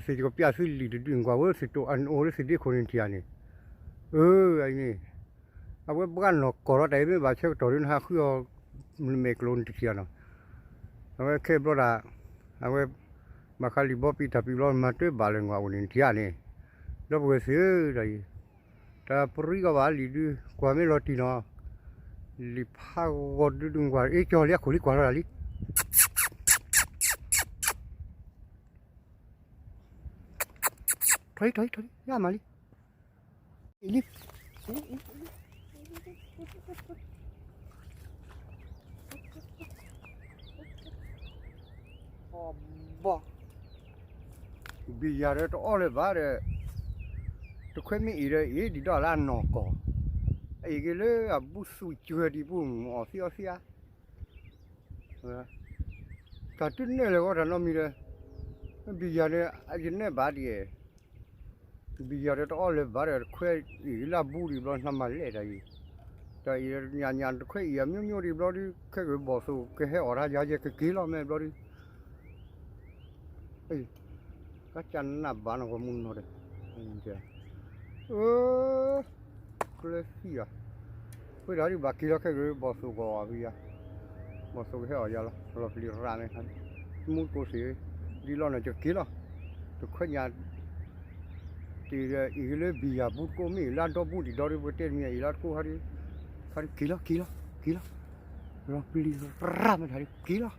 သ့ၣ်ကပျၢ်သုလံာ်တဒုကွၢ်ဝဲသ့ၣ်တိၣ်အနအိၣ်လၢသ့ၣ်ဒ့ခိၣ်န့ၣ်ထံၣ်ဧါန့ၣ်, အၢ အံၤန့ၣ်, အဝဲဘှါနီၢ်ကီၢ်လီၤတၢ်အံၤမ့ၢ်ဘၣ်ဆၢကတီၢ်ဒုးနဟးဃုအီၤ, မဲာ်ကျိၤနတထံၣ်ဧါနီၤ, အဝဲခဲဘျီဒၣ်, အဝဲ, ဘၣ်ဃးလံာ်ဘီပံတၢ်ပံဘျီမၤတၢ်ဘၣ်လၢနကွၢ်အိၣ်န့ၣ်ထံၣ်ဧါန့ၣ်, ဒီပုၢ်ဝဲၢ်သ့ၣ်ဧၢတၢ်အံၤ, တၢ်ပရံကီဘၣ်လံာ်ဒုး ကွၢ်မ့ၢ်လီၤတံၢ်နီၤ, လံာ်ဖးဂီၤဒုးဒုးကွၢ် အ့ၣ်ကၠီလံအခိၣ်လံကွၢ်လီၤတၢ်လံ ထီၣ်လံ ထီၣ်လံ ထီၣ်လံ ယမၤလံ, အံၤလံ, ဘီ, ဘံၣ်ယၤဒီးတအီၣ်လၢၤဘၣ်ဒီး, တခွဲမ့ၢ်အ့ၣ်ဒီးအ့ၣ်ဒံးဒီးလၢအနီၢ်ကီၢ်, အ့ၣ်က့ၤလၢအဘူးသူၣ်စှၤဒံးပူၤ အီၣ်သံအီသံဧါ တၢ်တနဲၣ်လၢၤဂီၢ်တၢ်နီတမံၤဒီး, ဘံၣ်ယၤန့ၣ် အယနဲၣ်ဘၣ်ဒံး, ဘံၣ်ယၤဒီးတအီၣ်လၢၤဘၣ်ဒီး တခွဲအ့ၣ်လၢအဘူးဒံးဘျီ နမၤလဲၣ်တၢ်အံၤ, တၢ်အံၤညါညါတခွဲအ့ၣ်အမျိုးမျိုးဒံးဘျီဒုး ခဲက့ၤဘီၣ်သိၣ်ကဟဲအီၣ်တၢ်ယၤယဲကက့ၤလီၤမ့ၢ်ဘျီဒုး ကစၢ်နၢ်ဘၣ်နီၢ်ဂီၢ်မုၢ်နီၢ်ဒီး, အၢ, ကျဲသံဧါ, ဃိဒၣ်ဒုးဘၣ်က့ၤလီၤခဲက့ၤဘီၣ်သိၣ်ကအီၣ်ဝံၤယၤ, ဘီၣ်သိၣ်ကဟဲအီၣ်ယၤလီၤ လီၤပျံၤရၣ်န့ၣ်, မူကိၢ်သ့ၣ်, ဒ်လီၤန့ၣ်ကက့ၤလီၤ, တခွဲညါ တ့ၢ်ဒီးအ့ၣ်လၢဘံၣ်ယၤဘူးတကိးမ့ၢ်အ့ၣ်လၢအဒီဘူးဒံးဒီးဒုး ပကတဲတမံၤအ့ၣ်လၢတကိးခါဒုး, ခါဒုးက့ၤလီၤက့ၤလီၤက့ၤလီၤ, လီၤပျံၤရၣ်မ့ၢ်တၢ်ဒုးက့ၤလီၤ